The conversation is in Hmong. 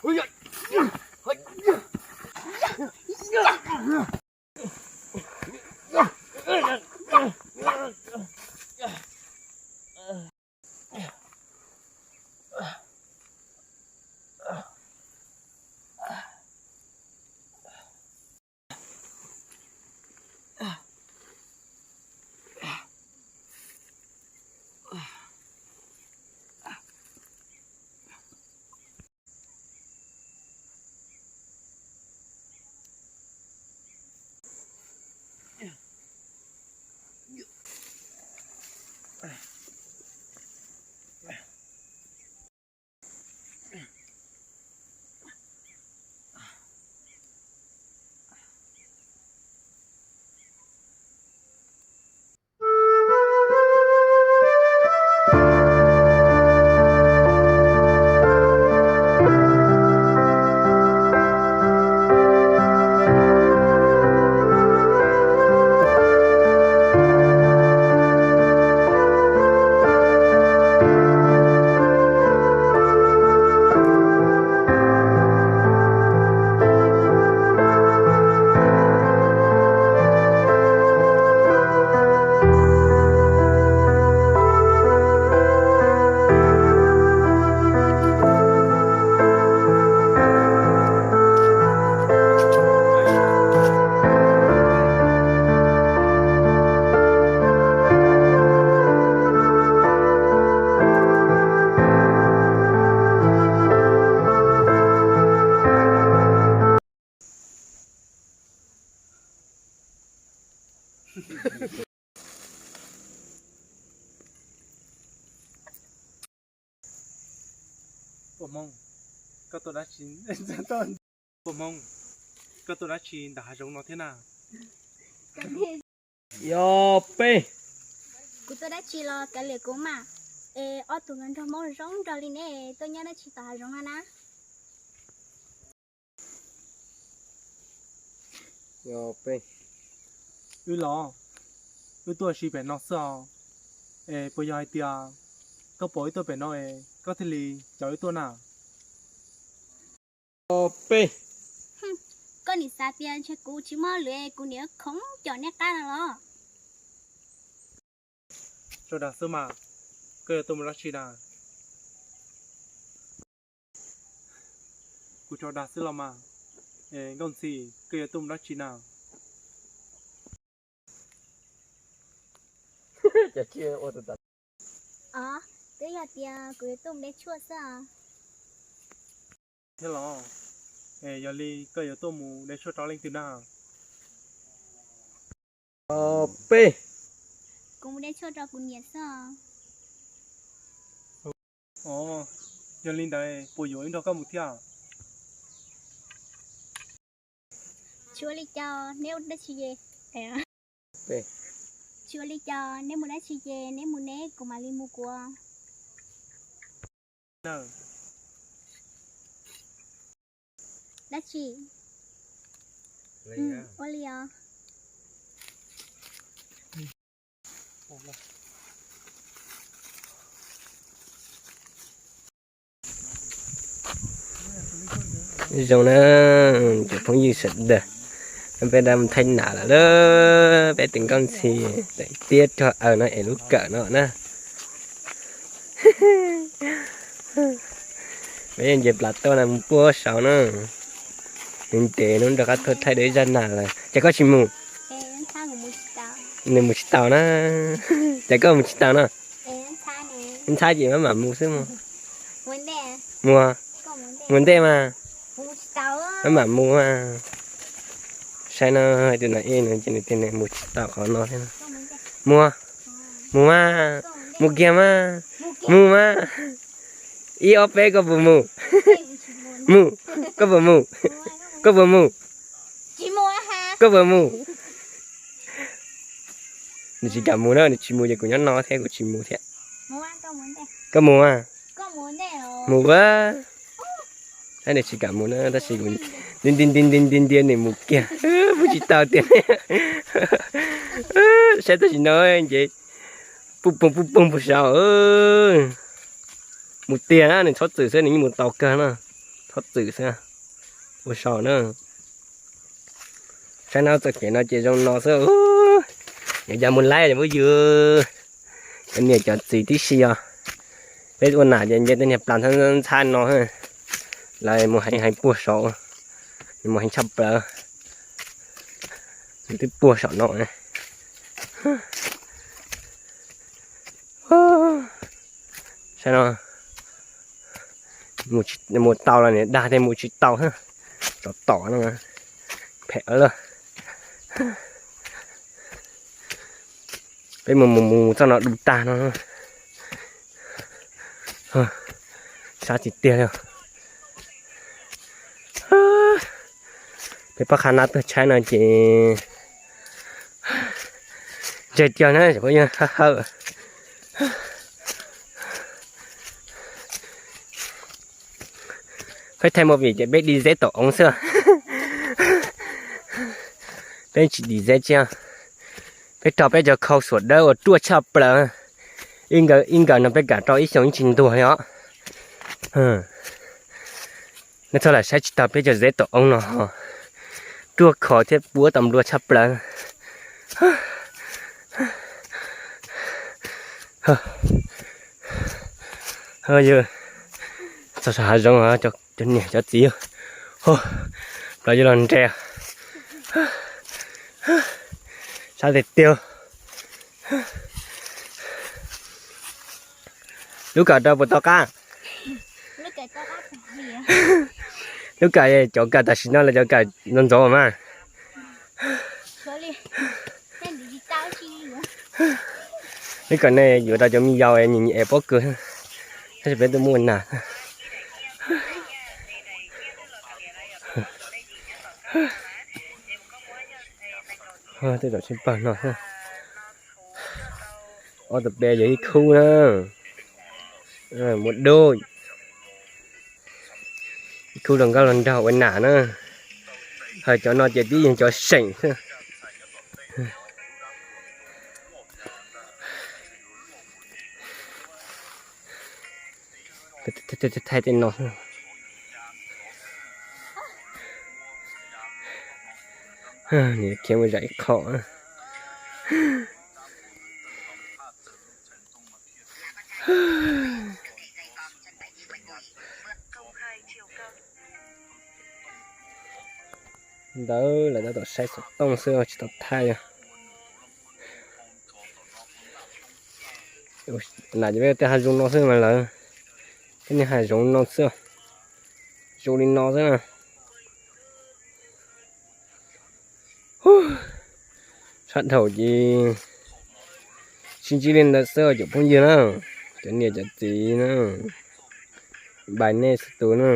Ua Hmoob, koj tuaj dab tsi? Ua Hmoob, koj tuaj dab tsi ntawm hav zoov no thiab na? Yog peb. Kuv tuaj dab tsi los kav liam kuv mas. Es ob tug nrog Hmoob zoo nraug li neb tuaj nyob dab tsi tom hav zoov no na? Yog peb. Wb los, wb tuaj si pem no xwb os. Es puas yog hais tias koj pom wb tuaj pem no es koj thiaj li caum wb tuaj na? Yog peb. Koj nim xav tias ntshe kuv tsis muaj hauj lwm kuv niam khoov caum nej qab no los? Tso dag xwb mas, koj yuav tuaj mus dab tsi na? Kuv tso dag xwb los mas. Nkauj Ntxhi, koj yuav tuaj mus dab tsi na? Twb yog tias kuv yuav tuaj mus de tshuaj xwb os. Thiab los, yog li koj yuav tuaj mus de tshuaj rau leej twg na? Peb. Kuv mus de tshuaj rau kuv niam xwb os. Os, yog li ntawd puas yuav wb nrog koj mus thiab? Tsis ua li cas, neb mus dab tsi ces, tsis ua li cas, neb mus dab tsi ces neb mus neb, kuv mam li mus kuv. Dab tsi? Ua li os. Zoo na, cov phooj ywg sawv daws, peb dab mus thaij nam lawm lauj, peb tus Nkauj Ntxhi tiab rog aws no es lub kawm no na. Peb yeej nce plas toj na mus puag saud na. Ntev hnub nrog qab tuaj thaij dua ib zaj nam lawm ces koj tsis mus. Nws mus tsis tau na. Ces koj mus tsis tau na. Ntxhab ces maj mam mus xwb mas. Mus, mus ntej mas. Maj mam mus mas. Saib no, tus no ib no ces nws tias nws mus tsis tau qhov no thiab. Mus, mus mas, mus kiag mas, mus mas. Ib ob peb koj puas mus? Mus, koj puas mus? Koj puas mus? Koj puas mus? Nws tsis kam mus na, nws tsis mus ces kuv nyob no thiab kuv tsis mus thiab. Koj mus a? Mus a. Nws tsis kam mus na tab sis kuv nti nti nti nti nti nti nws mus kiag. Mus tsis tau tiag. Saib tam sim no nce puj poog puj poog puag saud. Mus tiag na, nws txhob txwm xwb nws yeej mus tau kawg na. Khob txwm xwb. Ua so na. Saib no txoj kev no ces zoo no xwb. Yuav yog mus laib os phooj ywg, cov niam cov txiv tib si os. Peb ua nam ces nce tej niag plas ntxhab ntxhab no, lawv mus heev heev puag saud, mus heev tshaj plaws, twb puag saum no. Saib no, mus tau los niam dag tias mus tsis tau, tsov tom no, phem lawm. Peb mus mus mus txoj no du tag no. Sab tsis tiag li. Peb pab qha nab tuag tshaib no ces ntseg kiag na, peb yeej hawm. Peb thaij movie ces peb di zeb tom oov xwb. Peb tsis di zeb tsi. Peb rau peb cov khau xuam dawb uas ruaj tshaj plaws. Ib nkawm no peb kam rau ib xyoos ib tsis ntuag li os. Nej txhob lam saib tsis taus peb cov zeb tom oov no, ruaj khov thiab puab tau nplua tshaj plaws. Yog txog saum hav zoov, cov niam cov txiv, plaws yuav los nres. Sab tiag tiag. Lub kawm rau puas tau qab? Lub kawm cov kawm tam sim no los cov kawm ntxov ntxov mas. Lub kawm ne yuav rau cov me yaus nyiam nyiam es pob kws, tab sis peb tuaj muaj nas. Tej zaum tsis pawg no. Ob tug peb yog ib khub na, muaj dub, ib khub los nkauj los nraug ua nam na. Hos cov no ces twb yog cov seem xwb. Thaij tej no. Nws khiav mus zam ib qho. Ntawd lawv tab tom saib xov tooj xwb tsis tau thaij os. Nam ces peb tej hav zoov no xwb mas lawv, tej niag hav zoov no xwb, zoo li no xwb na. Sab dhau ces sib ntsib li ntawd xwb cov phooj ywg na, cov niam cov txiv na, npais nej txhua tus na.